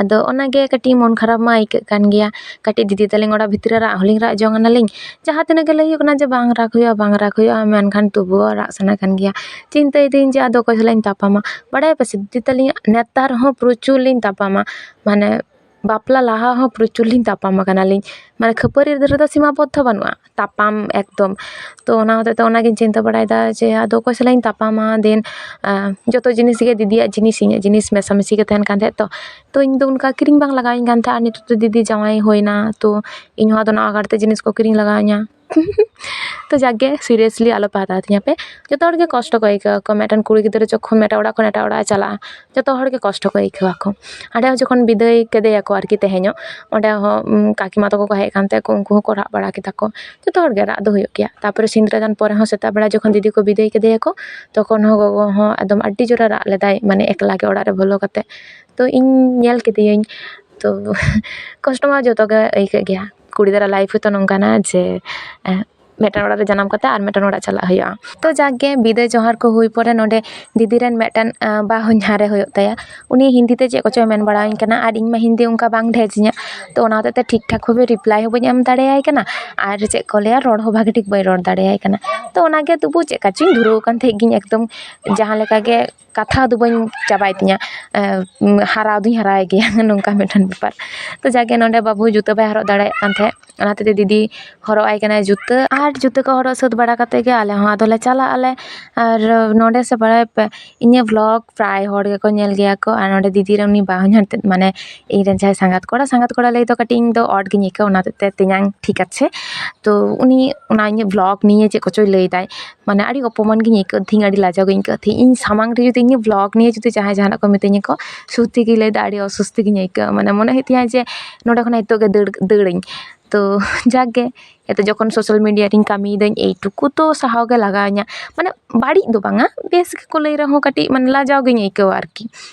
ᱟᱫᱚ ᱚᱱᱟᱜᱮ ᱠᱟᱹᱴᱤᱡ ᱢᱚᱱ ᱠᱷᱟᱨᱟᱯ ᱢᱟ ᱟᱹᱭᱠᱟᱹᱜ ᱠᱟᱱ ᱜᱮᱭᱟ, ᱠᱟᱹᱴᱤᱡ ᱫᱤᱫᱤ ᱛᱟᱹᱞᱤᱧ ᱚᱲᱟᱜ ᱵᱷᱤᱛᱨᱤ ᱨᱮ ᱨᱟᱜ ᱦᱚᱸᱞᱤᱧ ᱨᱟᱜ ᱡᱚᱝ ᱟᱱᱟᱞᱤᱧ᱾ ᱡᱟᱦᱟᱸ ᱛᱤᱱᱟᱹᱜ ᱜᱮ ᱞᱟᱹᱭ ᱦᱩᱭᱩᱜ ᱠᱟᱱᱟ ᱡᱮ ᱵᱟᱝ ᱨᱟᱜ ᱦᱩᱭᱩᱜᱼᱟ, ᱵᱟᱝ ᱨᱟᱜ ᱦᱩᱭᱩᱜᱼᱟ, ᱢᱮᱱᱠᱷᱟᱱ ᱛᱚᱵᱩᱣᱳ ᱨᱟᱜ ᱥᱟᱱᱟ ᱠᱟᱱ ᱜᱮᱭᱟ᱾ ᱪᱤᱱᱛᱟᱹᱭᱮᱫᱟᱹᱧ ᱡᱮ ᱟᱫᱚ ᱚᱠᱚᱭ ᱥᱟᱞᱟᱜ ᱤᱧ ᱛᱟᱯᱟᱢᱟ᱾ ᱵᱟᱲᱟᱭᱟᱯᱮ ᱥᱮ, ᱫᱤᱫᱤ ᱛᱟᱹᱞᱤᱧᱟᱜ ᱱᱮᱛᱟᱨ ᱦᱚᱸ ᱯᱨᱚᱪᱩᱨ ᱞᱤᱧ ᱛᱟᱯᱟᱢᱟ, ᱢᱟᱱᱮ ᱵᱟᱯᱞᱟ ᱞᱟᱦᱟ ᱦᱚᱸ ᱯᱨᱚᱪᱩᱨ ᱞᱤᱧ ᱛᱟᱯᱟᱢ ᱟᱠᱟᱱᱟᱞᱤᱧ, ᱢᱟᱱᱮ ᱠᱷᱟᱹᱯᱟᱹᱨᱤ ᱨᱮᱫᱚ ᱥᱤᱢᱟ ᱵᱚᱫᱽᱫᱷᱚ ᱵᱟᱹᱱᱩᱜᱼᱟ, ᱛᱟᱯᱟᱢ ᱮᱠᱫᱚᱢ᱾ ᱛᱚ ᱚᱱᱟ ᱦᱚᱛᱮᱡ ᱛᱮ ᱚᱱᱟᱜᱤᱧ ᱪᱤᱱᱛᱟᱹ ᱵᱟᱲᱟᱭᱮᱫᱟ ᱡᱮ ᱟᱫᱚ ᱚᱠᱚᱭ ᱥᱟᱞᱟᱜ ᱤᱧ ᱛᱟᱯᱟᱢᱟ, ᱫᱮᱱ ᱡᱚᱛᱚ ᱡᱤᱱᱤᱥ ᱜᱮ ᱫᱤᱫᱤᱭᱟᱜ ᱡᱤᱱᱤᱥ, ᱤᱧᱟᱹᱜ ᱡᱤᱱᱤᱥ ᱢᱮᱥᱟᱢᱤᱥᱤ ᱜᱮ ᱛᱟᱦᱮᱱ ᱠᱟᱱ ᱛᱟᱦᱮᱸᱫ᱾ ᱛᱚ ᱛᱚ ᱤᱧ ᱫᱚ ᱚᱱᱠᱟ ᱠᱤᱨᱤᱧ ᱵᱟᱝ ᱞᱟᱜᱟᱣᱤᱧ ᱠᱟᱱ ᱛᱟᱦᱮᱸᱫ᱾ ᱟᱨ ᱱᱤᱛᱚᱜ ᱫᱚ ᱫᱤᱫᱤ ᱡᱟᱶᱟᱭ ᱦᱩᱭᱱᱟ, ᱛᱚ ᱤᱧ ᱦᱚᱸ ᱟᱫᱚ ᱱᱟᱣᱟ ᱠᱟᱨᱛᱮ ᱡᱤᱱᱤᱥ ᱠᱚ ᱠᱤᱨᱤᱧ ᱞᱟᱜᱟᱣᱤᱧᱟ᱾ ᱛᱚ ᱡᱟᱠᱜᱮ, seriously ᱟᱞᱚᱯᱮ ᱦᱟᱛᱟᱣ ᱛᱤᱧᱟᱹ ᱯᱮ᱾ ᱡᱚᱛᱚ ᱦᱚᱲᱜᱮ ᱠᱚᱥᱴᱚ ᱠᱚ ᱟᱹᱭᱠᱟᱹᱣᱟ ᱠᱚ, ᱢᱤᱫᱴᱮᱱ ᱠᱩᱲᱤ ᱜᱤᱫᱽᱨᱟᱹ ᱡᱚᱠᱷᱚᱱ ᱢᱤᱫᱴᱮᱱ ᱚᱲᱟᱜ ᱠᱷᱚᱱ ᱮᱴᱟᱜ ᱚᱲᱟᱜ ᱮ ᱪᱟᱞᱟᱜᱼᱟ, ᱡᱚᱛᱚ ᱦᱚᱲᱜᱮ ᱠᱚᱥᱴᱚ ᱠᱚ ᱟᱹᱭᱠᱟᱹᱣᱟ ᱠᱚ᱾ ᱚᱸᱰᱮ ᱦᱚᱸ ᱡᱚᱠᱷᱚᱱ ᱵᱤᱫᱟᱹᱭ ᱠᱮᱫᱮᱭᱟᱠᱚ ᱟᱨᱠᱤ ᱛᱮᱦᱮᱧᱚᱜ, ᱚᱸᱰᱮ ᱦᱚᱸ ᱩᱢ, ᱠᱟᱠᱤᱢᱟ ᱛᱟᱠᱚ ᱠᱚ ᱦᱮᱡ ᱟᱠᱟᱱ ᱛᱟᱦᱮᱸ ᱠᱚ, ᱩᱱᱠᱩ ᱦᱚᱸᱠᱚ ᱨᱟᱜ ᱵᱟᱲᱟ ᱠᱮᱫᱟ ᱠᱚ᱾ ᱡᱚᱛᱚ ᱦᱚᱲᱜᱮ ᱨᱟᱜ ᱫᱚ ᱦᱩᱭᱩᱜ ᱜᱮᱭᱟ᱾ ᱛᱟᱨᱯᱚᱨᱮ ᱥᱤᱸᱫᱽᱨᱟᱹ ᱫᱟᱱ ᱯᱚᱨᱮ ᱦᱚᱸ ᱥᱮᱛᱟᱜ ᱵᱮᱲᱟ ᱡᱚᱠᱷᱚᱱ ᱫᱤᱫᱤ ᱠᱚ ᱵᱤᱫᱟᱹᱭ ᱠᱮᱫᱮᱭᱟᱠᱚ, ᱛᱚᱠᱷᱚᱱ ᱦᱚᱸ ᱜᱚᱜᱚ ᱦᱚᱸ ᱮᱠᱫᱚᱢ ᱟᱹᱰᱤ ᱡᱳᱨᱮ ᱨᱟᱜ ᱞᱮᱫᱟᱭ, ᱢᱟᱱᱮ ᱮᱠᱞᱟ ᱜᱮ ᱚᱲᱟᱜ ᱨᱮ ᱵᱚᱞᱚ ᱠᱟᱛᱮ᱾ ᱛᱚ ᱤᱧ ᱧᱮᱞ ᱠᱮᱫᱮᱭᱟᱹᱧ, ᱛᱚ ᱠᱚᱥᱴᱚ ᱢᱟ ᱡᱚᱛᱚ ᱜᱮ ᱟᱹᱭᱠᱟᱹᱜ ᱜᱮᱭᱟ᱾ ᱠᱩᱲᱤ ᱜᱤᱫᱽᱨᱟᱹ life ᱦᱚᱸᱛᱚ ᱱᱚᱝᱠᱟᱱᱟ ᱡᱮ, ᱮᱸ, ᱢᱤᱫᱴᱟᱝ ᱚᱲᱟᱜ ᱨᱮ ᱡᱟᱱᱟᱢ ᱠᱟᱛᱮ ᱟᱨ ᱢᱤᱫᱴᱟᱝ ᱚᱲᱟᱜ ᱪᱟᱞᱟᱜ ᱦᱩᱭᱩᱜᱼᱟ᱾ ᱛᱚ ᱡᱟᱠᱜᱮ, ᱵᱤᱫᱟᱹᱭ ᱡᱚᱦᱟᱨ ᱠᱚ ᱦᱩᱭ ᱯᱚᱨᱮ ᱱᱚᱰᱮ ᱫᱤᱫᱤ ᱨᱮᱱ ᱢᱤᱫᱴᱟᱝ, ᱟᱸ, ᱵᱟᱦᱚᱧᱦᱟᱨᱮ ᱦᱩᱭᱩᱜ ᱛᱟᱭᱟ᱾ ᱩᱱᱤ ᱦᱤᱱᱫᱤ ᱛᱮ ᱪᱮᱫ ᱠᱚᱪᱚᱭ ᱢᱮᱱ ᱵᱟᱲᱟᱣᱟᱹᱧ ᱠᱟᱱᱟ, ᱟᱨ ᱤᱧ ᱢᱟ ᱦᱤᱱᱫᱤ ᱚᱱᱠᱟ ᱵᱟᱝ ᱰᱷᱮᱡᱽ ᱤᱧᱟᱹ᱾ ᱛᱚ ᱚᱱᱟ ᱦᱚᱛᱮᱡ ᱛᱮ ᱴᱷᱤᱠ ᱴᱷᱟᱠ ᱵᱷᱟᱵᱮ reply ᱦᱚᱸ ᱵᱟᱹᱧ ᱮᱢ ᱫᱟᱲᱮᱭᱟᱭ ᱠᱟᱱᱟ, ᱟᱨ ᱪᱮᱫ ᱠᱚ ᱞᱟᱹᱭᱟ, ᱨᱚᱲ ᱦᱚᱸ ᱵᱷᱟᱜᱮ ᱴᱷᱤᱠ ᱵᱟᱹᱧ ᱨᱚᱲ ᱫᱟᱲᱮᱭᱟᱭ ᱠᱟᱱᱟ᱾ ᱛᱚ ᱚᱱᱟᱜᱮ ᱛᱚᱵᱩ ᱪᱮᱫ ᱠᱟ ᱪᱚᱧ ᱫᱷᱩᱨᱟᱹᱣ ᱟᱠᱟᱱ ᱛᱟᱦᱮᱸᱫ ᱜᱤᱧ ᱮᱠᱫᱚᱢ ᱡᱟᱦᱟᱸ ᱞᱮᱠᱟ ᱜᱮ ᱠᱟᱛᱷᱟ ᱫᱚ ᱵᱟᱹᱧ ᱪᱟᱵᱟᱭ ᱛᱤᱧᱟᱹ, ᱮᱸ, ᱦᱟᱨᱟᱣ ᱫᱩᱧ ᱦᱟᱨᱟᱭ ᱜᱮᱭᱟ᱾ ᱱᱚᱝᱠᱟ ᱢᱤᱫᱴᱮᱱ ᱵᱮᱯᱟᱨ᱾ ᱛᱚ ᱡᱟᱜᱮ ᱱᱚᱰᱮ ᱵᱟᱹᱵᱩ ᱡᱩᱛᱟᱹ ᱵᱟᱭ ᱦᱚᱨᱚᱜ ᱫᱟᱲᱮᱭᱟᱜ ᱠᱟᱱ ᱛᱟᱦᱮᱸᱫ, ᱚᱱᱟ ᱦᱚᱛᱮᱡ ᱛᱮ ᱫᱤᱫᱤ ᱦᱚᱨᱚᱜ ᱟᱭ ᱠᱟᱱᱟᱭ ᱡᱩᱛᱟᱹ᱾ ᱟᱨ ᱡᱩᱛᱟᱹ ᱠᱚ ᱦᱚᱨᱚᱜ ᱥᱟᱹᱛ ᱵᱟᱲᱟ ᱠᱟᱛᱮᱫ ᱜᱮ ᱟᱞᱮ ᱦᱚᱸ ᱟᱫᱚᱞᱮ ᱪᱟᱞᱟᱜ ᱟᱞᱮ᱾ ᱟᱨ ᱱᱚᱰᱮ ᱥᱮ ᱵᱟᱲᱟᱭ ᱯᱮ, ᱤᱧᱟᱹᱜ vlog ᱯᱨᱟᱭ ᱦᱚᱲ ᱜᱮᱠᱚ ᱧᱮᱞ ᱜᱮᱭᱟ ᱠᱚ᱾ ᱟᱨ ᱱᱚᱰᱮ ᱫᱤᱫᱤ ᱨᱮᱱ ᱩᱱᱤ ᱵᱟᱦᱚᱧᱦᱟᱨ ᱛᱮᱫ, ᱢᱟᱱᱮ ᱤᱧ ᱨᱮᱱ ᱡᱟᱦᱟᱸᱭ ᱥᱟᱸᱜᱟᱛ ᱠᱚᱲᱟ, ᱥᱟᱸᱜᱟᱛ ᱠᱚᱲᱟ ᱞᱟᱹᱭ ᱫᱚ ᱠᱟᱹᱴᱤᱡ ᱤᱧ ᱫᱚ odd ᱜᱤᱧ ᱟᱹᱭᱠᱟᱹᱣᱟ, ᱚᱱᱟ ᱦᱚᱛᱮᱡ ᱛᱮ ᱛᱮᱧᱟᱝ ᱴᱷᱤᱠ ᱟᱪᱷᱮ᱾ ᱛᱚ ᱩᱱᱤ ᱚᱱᱟ ᱤᱧᱟᱹᱜ vlog ᱱᱤᱭᱮ ᱪᱮᱫ ᱠᱚᱪᱚᱭ ᱞᱟᱹᱭ ᱫᱟᱭ, ᱢᱟᱱᱮ ᱟᱹᱰᱤ ᱚᱯᱚᱢᱟᱱ ᱜᱤᱧ ᱟᱹᱭᱠᱟᱹᱣ ᱛᱤᱧ, ᱟᱹᱰᱤ ᱞᱟᱡᱟᱣ ᱜᱤᱧ ᱟᱹᱭᱠᱟᱹᱣ ᱛᱤᱧ᱾ ᱤᱧ ᱥᱟᱢᱟᱝ ᱨᱮ ᱡᱩᱫᱤ ᱤᱧᱟᱹᱜ vlog ᱱᱤᱭᱮ ᱡᱩᱫᱤ ᱡᱟᱦᱟᱸᱭ ᱡᱟᱦᱟᱱᱟᱜ ᱠᱚ ᱢᱤᱛᱟᱹᱧᱟ ᱠᱚ, ᱥᱚᱛᱛᱤ ᱜᱮ ᱞᱟᱹᱭ ᱫᱟ, ᱟᱹᱰᱤ ᱚᱥᱚᱥᱛᱤ ᱜᱤᱧ ᱟᱹᱭᱠᱟᱹᱣᱟ᱾ ᱢᱟᱱᱮ ᱢᱚᱱᱮ ᱦᱩᱭᱩᱜ ᱛᱤᱧᱟᱹ ᱡᱮ ᱱᱚᱸᱰᱮ ᱠᱷᱚᱱᱟᱜ ᱱᱤᱛᱚᱜ ᱜᱮ ᱫᱟᱹᱲ, ᱫᱟᱹᱲᱟᱹᱧ᱾ ᱛᱚ ᱡᱟᱠᱜᱮ, ᱮᱛᱚ ᱡᱚᱠᱷᱚᱱ social media ᱨᱤᱧ ᱠᱟᱹᱢᱤᱭᱮᱫᱟᱹᱧ, ᱮᱭᱴᱩᱠᱩ ᱛᱚ ᱥᱟᱦᱟᱣ ᱜᱮ ᱞᱟᱜᱟᱣᱤᱧᱟ᱾ ᱢᱟᱱᱮ ᱵᱟᱹᱲᱤᱡ ᱫᱚ ᱵᱟᱝᱟ, ᱵᱮᱥ ᱜᱮᱠᱚ ᱞᱟᱹᱭ ᱨᱮᱦᱚᱸ ᱠᱟᱹᱴᱤᱡ ᱢᱟᱱᱮ ᱞᱟᱡᱟᱣ ᱜᱤᱧ ᱟᱹᱭᱠᱟᱹᱣᱟ ᱟᱨᱠᱤ᱾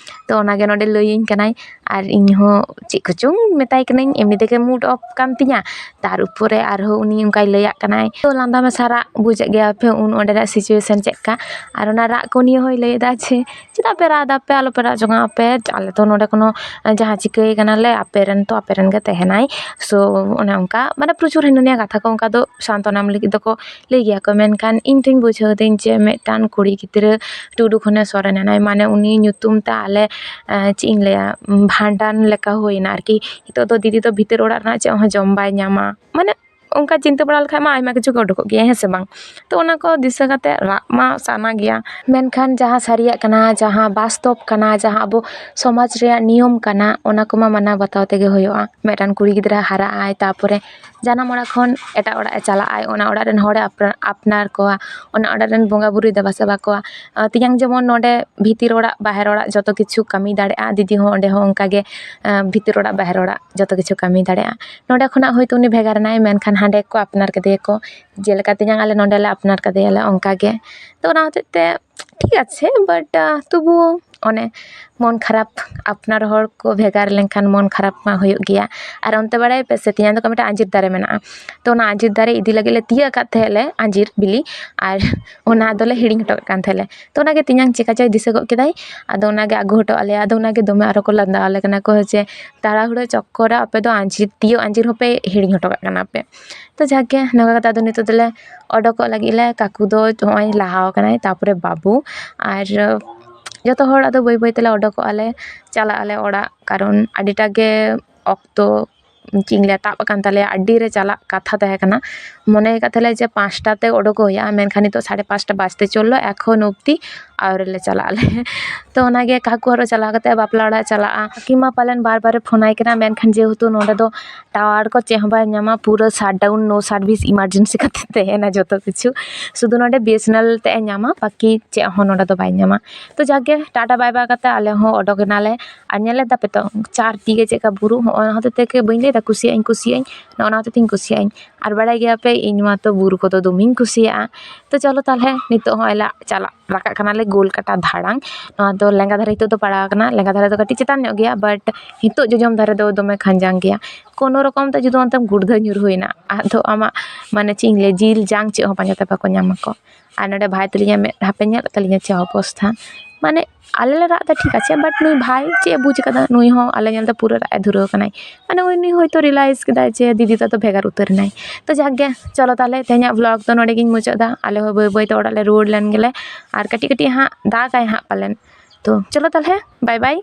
ᱛᱚ ᱚᱱᱟᱜᱮ ᱱᱚᱸᱰᱮ ᱞᱟᱹᱭᱟᱹᱧ ᱠᱟᱱᱟᱭ, ᱟᱨ ᱤᱧ ᱦᱚᱸ ᱪᱮᱫ ᱠᱚᱪᱚᱝ ᱢᱮᱛᱟᱭ ᱠᱟᱹᱱᱟᱹᱧ, ᱮᱢᱱᱤ ᱛᱮᱜᱮ mood off ᱠᱟᱱ ᱛᱤᱧᱟ᱾ ᱛᱟᱨ ᱩᱯᱚᱨᱮ ᱟᱨᱦᱚᱸ ᱩᱱᱤ ᱚᱱᱠᱟᱭ ᱞᱟᱹᱭᱟᱜ ᱠᱟᱱᱟᱭ᱾ ᱛᱚ ᱞᱟᱸᱫᱟ ᱢᱮᱥᱟ ᱨᱟᱜ, ᱵᱩᱡᱮᱫ ᱜᱮᱭᱟ ᱯᱮ ᱩᱱ ᱚᱸᱰᱮᱱᱟᱜ situation ᱪᱮᱫ ᱞᱮᱠᱟ᱾ ᱟᱨ ᱚᱱᱟ ᱨᱟᱜ ᱠᱚ ᱱᱤᱭᱮ ᱦᱚᱸᱭ ᱞᱟᱹᱭᱮᱫᱟ ᱡᱮ, "ᱪᱮᱫᱟᱜ ᱯᱮ ᱨᱟᱜ ᱮᱫᱟ ᱯᱮ? ᱟᱞᱚ ᱯᱮ ᱨᱟᱜ ᱡᱚᱝᱟ ᱟᱯᱮ, ᱟᱞᱮ ᱛᱚ ᱱᱚᱸᱰᱮ ᱠᱳᱱᱳ ᱡᱟᱦᱟᱸ ᱪᱤᱠᱟᱹᱭ ᱠᱟᱱᱟᱞᱮ, ᱟᱯᱮ ᱨᱮᱱ ᱛᱚ ᱟᱯᱮ ᱨᱮᱱ ᱜᱮ ᱛᱟᱦᱮᱱᱟᱭ᱾" So ᱚᱱᱮ ᱚᱱᱠᱟ ᱢᱟᱱᱮ ᱯᱨᱚᱪᱩᱨ ᱦᱤᱱᱟᱹ ᱱᱤᱭᱟᱹ ᱠᱟᱛᱷᱟ ᱚᱱᱠᱟ ᱫᱚ ᱥᱟᱱᱛᱚᱱᱟᱢ ᱞᱟᱹᱜᱤᱫ ᱫᱚᱠᱚ ᱞᱟᱹᱭ ᱜᱮᱭᱟ ᱠᱚ᱾ ᱢᱮᱱᱠᱷᱟᱱ ᱤᱧ ᱫᱚᱧ ᱵᱩᱡᱷᱟᱹᱣ ᱫᱟᱹᱧ ᱡᱮ ᱢᱤᱫᱴᱟᱝ ᱠᱩᱲᱤ ᱜᱤᱫᱽᱨᱟᱹ ᱴᱩᱰᱩ ᱠᱷᱚᱱᱮ ᱥᱚᱨᱮᱱ ᱮᱱᱟᱭ, ᱢᱟᱱᱮ ᱩᱱᱤ ᱧᱩᱛᱩᱢ ᱛᱮ ᱟᱞᱮ, ᱮᱸ, ᱪᱮᱫ ᱤᱧ ᱞᱟᱹᱭᱟ, ᱵᱷᱟᱸᱰᱟᱱ ᱞᱮᱠᱟ ᱦᱩᱭᱱᱟ ᱟᱨᱠᱤ᱾ ᱱᱤᱛᱚᱜ ᱫᱚ ᱫᱤᱫᱤ ᱫᱚ ᱵᱷᱤᱛᱤᱨ ᱚᱲᱟᱜ ᱨᱮᱱᱟᱜ ᱪᱮᱫ ᱦᱚᱸ ᱡᱚᱢ ᱵᱟᱭ ᱧᱟᱢᱟ, ᱢᱟᱱᱮ ᱚᱱᱠᱟ ᱪᱤᱱᱛᱟᱹ ᱵᱟᱲᱟ ᱞᱮᱠᱷᱟᱡ ᱢᱟ ᱟᱭᱢᱟ ᱠᱤᱪᱷᱩ ᱜᱮ ᱩᱰᱩᱠᱚᱜ ᱜᱮᱭᱟ, ᱦᱮᱸ ᱥᱮ ᱵᱟᱝ? ᱛᱚ ᱚᱱᱟ ᱠᱚ ᱫᱤᱥᱟᱹ ᱠᱟᱛᱮ ᱨᱟᱜ ᱢᱟ ᱥᱟᱱᱟ ᱜᱮᱭᱟ, ᱢᱮᱱᱠᱷᱟᱱ ᱡᱟᱦᱟᱸ ᱥᱟᱹᱨᱤᱭᱟᱜ ᱠᱟᱱᱟ, ᱡᱟᱦᱟᱸ ᱵᱟᱥᱛᱚᱵ ᱠᱟᱱᱟ, ᱡᱟᱦᱟᱸ ᱟᱵᱚ ᱥᱚᱢᱟᱡᱽ ᱨᱮᱭᱟᱜ ᱱᱤᱭᱚᱢ ᱠᱟᱱᱟ, ᱚᱱᱟ ᱠᱚᱢᱟ ᱢᱟᱱᱟᱣ ᱵᱟᱛᱟᱣ ᱛᱮᱜᱮ ᱦᱩᱭᱩᱜᱼᱟ᱾ ᱢᱤᱫᱴᱟᱝ ᱠᱩᱲᱤ ᱜᱤᱫᱽᱨᱟᱹ ᱦᱟᱨᱟᱜ ᱟᱭ, ᱛᱟᱨᱯᱚᱨᱮ ᱡᱟᱱᱟᱢ ᱚᱲᱟᱜ ᱠᱷᱚᱱ ᱮᱴᱟᱜ ᱚᱲᱟᱜ ᱮ ᱪᱟᱞᱟᱜ ᱟᱭ, ᱚᱱᱟ ᱚᱲᱟᱜ ᱨᱮᱱ ᱦᱚᱲᱮ ᱟᱯᱱᱟᱨ ᱠᱚᱣᱟ, ᱚᱱᱟ ᱚᱲᱟᱜ ᱨᱮᱱ ᱵᱚᱸᱜᱟ ᱵᱩᱨᱩᱭ ᱫᱮᱵᱟ ᱥᱮᱵᱟ ᱠᱚᱣᱟ᱾ ᱛᱮᱭᱟᱝ ᱡᱮᱢᱚᱱ ᱱᱚᱰᱮ ᱵᱷᱤᱛᱤᱨ ᱚᱲᱟᱜ ᱵᱟᱦᱮᱨ ᱚᱲᱟᱜ ᱡᱚᱛᱚ ᱠᱤᱪᱷᱩ ᱠᱟᱹᱢᱤ ᱫᱟᱲᱮᱭᱟᱜᱼᱟ, ᱫᱤᱫᱤ ᱦᱚᱸ ᱚᱸᱰᱮ ᱦᱚᱸ ᱚᱱᱠᱟᱜᱮ ᱵᱷᱤᱛᱤᱨ ᱚᱲᱟᱜ ᱵᱟᱦᱮᱨ ᱚᱲᱟᱜ ᱡᱚᱛᱚ ᱠᱤᱪᱷᱩ ᱠᱟᱹᱢᱤ ᱫᱟᱲᱮᱭᱟᱜᱼᱟ᱾ ᱱᱚᱰᱮ ᱠᱷᱚᱱᱟᱜ ᱦᱚᱭᱛᱳ ᱩᱱᱤ ᱵᱷᱮᱜᱟᱨ ᱮᱱᱟᱭ, ᱢᱮᱱᱠᱷᱟᱱ ᱦᱟᱸᱰᱮ ᱠᱚ ᱟᱯᱱᱟᱨ ᱠᱮᱫᱮᱭᱟᱠᱚ, ᱡᱮᱞᱮᱠᱟ ᱛᱮᱭᱟᱝ ᱟᱞᱮ ᱱᱚᱰᱮ ᱞᱮ ᱟᱯᱱᱟᱨ ᱠᱟᱫᱮᱭᱟᱞᱮ ᱚᱱᱠᱟᱜᱮ᱾ ᱛᱚ ᱚᱱᱟ ᱦᱚᱛᱮᱡ ᱛᱮ ᱴᱷᱤᱠ ᱟᱪᱷᱮ, but ᱛᱚᱵᱩ ᱚᱱᱮ ᱢᱚᱱ ᱠᱷᱟᱨᱟᱯ, ᱟᱯᱱᱟᱨ ᱦᱚᱲ ᱠᱚ ᱵᱷᱮᱜᱟᱨ ᱞᱮᱱᱠᱷᱟᱱ ᱢᱚᱱ ᱠᱷᱟᱨᱟᱯ ᱢᱟ ᱦᱩᱭᱩᱜ ᱜᱮᱭᱟ᱾ ᱟᱨ ᱚᱱᱛᱮ ᱵᱟᱲᱟᱭ ᱯᱮ ᱥᱮ, ᱛᱮᱭᱟᱝ ᱫᱚ ᱢᱤᱫᱴᱟᱝ ᱟᱸᱡᱤᱨ ᱫᱟᱨᱮ ᱢᱮᱱᱟᱜᱼᱟ, ᱛᱚ ᱚᱱᱟ ᱟᱸᱡᱤᱨ ᱫᱟᱨᱮ ᱤᱫᱤ ᱞᱟᱹᱜᱤᱫ ᱞᱮ ᱛᱤᱭᱟᱹᱜ ᱟᱠᱟᱫ ᱛᱟᱦᱮᱸᱫ ᱞᱮ ᱟᱸᱡᱤᱨ ᱵᱤᱞᱤ, ᱟᱨ ᱚᱱᱟ ᱫᱚᱞᱮ ᱦᱤᱲᱤᱧ ᱦᱚᱴᱚ ᱠᱟᱜ ᱠᱟᱱ ᱛᱟᱦᱮᱸᱫ ᱞᱮ᱾ ᱛᱚ ᱚᱱᱟᱜᱮ ᱛᱮᱭᱟᱝ ᱪᱮᱠᱟ ᱪᱚᱭ ᱫᱤᱥᱟᱹ ᱜᱚᱫ ᱠᱮᱫᱟᱭ, ᱟᱫᱚ ᱚᱱᱟᱜᱮ ᱟᱹᱜᱩ ᱦᱚᱴᱚ ᱟᱫ ᱞᱮᱭᱟ᱾ ᱟᱫᱚ ᱚᱱᱟᱜᱮ ᱫᱚᱢᱮ ᱟᱨᱚ ᱠᱚ ᱞᱟᱸᱫᱟ ᱟᱞᱮ ᱠᱟᱱᱟ ᱠᱚ ᱡᱮ, "ᱛᱟᱲᱟᱦᱩᱲᱟᱹ ᱪᱚᱠᱠᱚᱨ ᱨᱮ ᱟᱯᱮ ᱫᱚ ᱟᱸᱡᱤᱨ ᱛᱤᱭᱳᱜ ᱟᱸᱡᱤᱨ ᱦᱚᱸᱯᱮ ᱦᱤᱲᱤᱧ ᱦᱚᱴᱚ ᱠᱟᱜ ᱠᱟᱱᱟ ᱯᱮ᱾" ᱛᱚ ᱡᱟᱠ ᱜᱮ, ᱱᱚᱝᱠᱟ ᱠᱟᱛᱮ ᱟᱫᱚ ᱱᱤᱛᱚᱜ ᱫᱚᱞᱮ ᱚᱰᱚᱠᱚᱜ ᱞᱟᱹᱜᱤᱫ ᱞᱮ᱾ ᱠᱟᱠᱩ ᱫᱚ ᱱᱚᱜᱼᱚᱭ ᱞᱟᱦᱟᱣ ᱠᱟᱱᱟᱭ, ᱛᱟᱨᱯᱚᱨᱮ ᱵᱟᱹᱵᱩ, ᱟᱨ ᱡᱚᱛᱚ ᱦᱚᱲ ᱟᱫᱚ ᱵᱟᱹᱭ ᱵᱟᱹᱭ ᱛᱮᱞᱮ ᱚᱰᱚᱠᱚᱜ ᱟᱞᱮ, ᱪᱟᱞᱟᱜ ᱟᱞᱮ ᱚᱲᱟᱜ, ᱠᱟᱨᱚᱱ ᱟᱹᱰᱤᱴᱟ ᱜᱮ ᱚᱠᱛᱚ, ᱪᱮᱫ ᱤᱧ ᱞᱟᱹᱭᱟ, ᱛᱟᱵ ᱟᱠᱟᱱ ᱛᱟᱞᱮᱭᱟ᱾ ᱟᱹᱰᱤ ᱨᱮ ᱪᱟᱞᱟᱜ ᱠᱟᱛᱷᱟ ᱛᱟᱦᱮᱸ ᱠᱟᱱᱟ, ᱢᱚᱱᱮ ᱟᱠᱟᱫ ᱛᱟᱦᱮᱸ ᱞᱮ ᱡᱮ ᱯᱟᱸᱪᱴᱟ ᱛᱮ ᱚᱰᱚᱠᱚᱜ ᱦᱩᱭᱩᱜᱼᱟ, ᱢᱮᱱᱠᱷᱟᱱ ᱱᱤᱛᱚᱜ ᱥᱟᱲᱮ ᱯᱟᱸᱪᱴᱟ ᱵᱟᱡᱛᱮ ᱪᱚᱞᱞᱚ, ᱮᱠᱷᱚᱱ ᱚᱵᱫᱤ ᱟᱹᱣᱨᱤ ᱞᱮ ᱪᱟᱞᱟᱜ ᱟᱞᱮ᱾ ᱛᱚ ᱚᱱᱟᱜᱮ ᱠᱟᱠᱩ ᱟᱨᱚ ᱪᱟᱞᱟᱣ ᱠᱟᱛᱮ ᱵᱟᱯᱞᱟ ᱚᱲᱟᱜ ᱪᱟᱞᱟᱜᱼᱟ᱾ ᱠᱟᱠᱤ ᱢᱟ ᱯᱟᱞᱮᱱ ᱵᱟᱨ ᱵᱟᱨᱮ ᱯᱷᱳᱱᱟᱭ ᱠᱟᱱᱟ, ᱢᱮᱱᱠᱷᱟᱱ ᱡᱮᱦᱮᱛᱩ ᱱᱚᱰᱮ ᱫᱚ ᱴᱟᱣᱟᱨ ᱠᱚ ᱪᱮᱫ ᱦᱚᱸ ᱵᱟᱭ ᱧᱟᱢᱟ, ᱯᱩᱨᱟᱹ shutdown, no service, emergency ᱠᱟᱛᱮ ᱛᱟᱦᱮᱱᱟ ᱡᱚᱛᱚ ᱠᱤᱪᱷᱩ᱾ ᱥᱩᱫᱷᱩ ᱱᱚᱰᱮ BSNL ᱛᱮᱫ ᱮ ᱧᱟᱢᱟ, ᱵᱟᱠᱤ ᱪᱮᱫ ᱦᱚᱸ ᱱᱚᱰᱮ ᱫᱚ ᱵᱟᱭ ᱧᱟᱢᱟ᱾ ᱛᱚ ᱡᱟᱠ ᱜᱮ, ᱴᱟᱴᱟ ᱵᱟᱭ ᱵᱟᱭ ᱠᱟᱛᱮ ᱟᱞᱮ ᱦᱚᱸ ᱚᱰᱚᱠ ᱮᱱᱟᱞᱮ᱾ ᱟᱨ ᱧᱮᱞ ᱮᱫᱟ ᱯᱮ ᱛᱚ, ᱪᱟᱨ ᱫᱤᱠᱮ ᱪᱮᱫ ᱞᱮᱠᱟ ᱵᱩᱨᱩ, ᱦᱚᱸᱜᱼᱚ ᱚᱱᱟ ᱦᱚᱛᱮᱡ ᱛᱮ ᱵᱟᱹᱧ ᱞᱟᱹᱭ ᱮᱫᱟ ᱠᱩᱥᱤᱭᱟᱜ ᱟᱹᱧ, ᱠᱩᱥᱤᱭᱟᱜ ᱟᱹᱧ, ᱱᱚᱜᱼᱚ ᱱᱚᱣᱟ ᱦᱚᱛᱮᱡ ᱛᱮᱧ ᱠᱩᱥᱤᱭᱟᱜ ᱟᱹᱧ᱾ ᱟᱨ ᱵᱟᱲᱟᱭ ᱜᱮᱭᱟ ᱯᱮ, ᱤᱧ ᱢᱟᱛᱚ ᱵᱩᱨᱩ ᱠᱚᱫᱚ ᱫᱚᱢᱮᱧ ᱠᱩᱥᱤᱭᱟᱜᱼᱟ᱾ ᱛᱚ ᱪᱚᱞᱚ ᱛᱟᱦᱚᱞᱮ, ᱱᱤᱛᱚᱜ ᱦᱚᱸ ᱟᱞᱮ ᱪᱟᱞᱟᱜ ᱨᱟᱠᱟᱵ ᱠᱟᱱᱟᱞᱮ ᱜᱳᱞ ᱠᱟᱴᱟ ᱫᱷᱟᱲᱟᱝ᱾ ᱱᱚᱣᱟ ᱫᱚ ᱞᱮᱸᱜᱟ ᱫᱷᱟᱨᱮ ᱱᱤᱛᱚᱜ ᱫᱚ ᱯᱟᱲᱟᱣ ᱟᱠᱟᱱᱟ, ᱞᱮᱸᱜᱟ ᱫᱷᱟᱨᱮ ᱫᱚ ᱠᱟᱹᱴᱤᱡ ᱪᱮᱛᱟᱱ ᱧᱚᱜ ᱜᱮᱭᱟ, but ᱱᱤᱛᱚᱜ ᱡᱚᱡᱚᱢ ᱫᱷᱟᱨᱮ ᱫᱚ ᱫᱚᱢᱮ ᱠᱷᱟᱸᱡᱟᱝ ᱜᱮᱭᱟ᱾ ᱠᱳᱱᱳ ᱨᱚᱠᱚᱢ ᱛᱮ ᱡᱩᱫᱤ ᱚᱱᱛᱮᱢ ᱜᱩᱲᱫᱷᱟᱹ ᱧᱩᱨᱦᱩᱭᱮᱱᱟ, ᱟᱫᱚ ᱟᱢᱟᱜ, ᱢᱟᱱᱮ, ᱪᱮᱫ ᱤᱧ ᱞᱟᱹᱭᱟ, ᱡᱤᱞ ᱡᱟᱝ ᱪᱮᱫ ᱦᱚᱸ ᱯᱟᱸᱡᱟ ᱛᱮ ᱵᱟᱠᱚ ᱧᱟᱢᱟ ᱠᱚ᱾ ᱟᱨ ᱱᱚᱰᱮ ᱵᱷᱟᱭ ᱛᱟᱹᱞᱤᱧᱟ ᱢᱮᱫ ᱦᱟᱯᱮ ᱧᱮᱞ ᱛᱟᱹᱞᱤᱧᱟ ᱪᱮᱫ ᱚᱵᱚᱥᱛᱷᱟ, ᱢᱟᱱᱮ ᱟᱞᱮ ᱞᱮ ᱨᱟᱜ ᱮᱫᱟ ᱴᱷᱤᱠ ᱟᱪᱷᱮ, but ᱱᱩᱭ ᱵᱷᱟᱭ ᱪᱮᱫ ᱮ ᱵᱩᱡᱽ ᱠᱟᱫᱟ, ᱱᱩᱭ ᱦᱚᱸ ᱟᱞᱮ ᱧᱮᱞᱛᱮ ᱯᱩᱨᱟᱹ ᱨᱟᱜ ᱮ ᱫᱷᱩᱨᱟᱹᱣ ᱠᱟᱱᱟᱭ᱾ ᱢᱟᱱᱮ ᱩᱱᱤ ᱦᱚᱭᱛᱳ ᱨᱤᱭᱮᱞᱟᱭᱤᱡᱽ ᱠᱮᱫᱟᱭ ᱡᱮ ᱫᱤᱫᱤ ᱫᱚ ᱟᱫᱚ ᱵᱷᱮᱜᱟᱨ ᱩᱛᱟᱹᱨ ᱮᱱᱟᱭ᱾ ᱛᱚ ᱡᱟᱠ ᱜᱮ, ᱪᱚᱞᱚ ᱛᱟᱦᱚᱞᱮ ᱛᱮᱦᱮᱧᱟᱜ ᱵᱷᱞᱚᱜᱽ ᱫᱚ ᱱᱚᱸᱰᱮ ᱜᱤᱧ ᱢᱩᱪᱟᱹᱫ ᱮᱫᱟ᱾ ᱟᱞᱮ ᱦᱚᱸ ᱵᱟᱹᱭ ᱵᱟᱹᱭ ᱛᱮ ᱚᱲᱟᱜ ᱞᱮ ᱨᱩᱣᱟᱹᱲ ᱞᱮᱱ ᱜᱮᱞᱮ, ᱟᱨ ᱠᱟᱹᱴᱤᱡ ᱠᱟᱹᱴᱤᱡ ᱦᱟᱸᱜ ᱫᱟᱜᱟᱭ ᱦᱟᱸᱜ ᱯᱟᱞᱮᱱ᱾ ᱛᱚ ᱪᱚᱞᱚ ᱛᱟᱦᱚᱞᱮ, ᱵᱟᱭ ᱵᱟᱭ᱾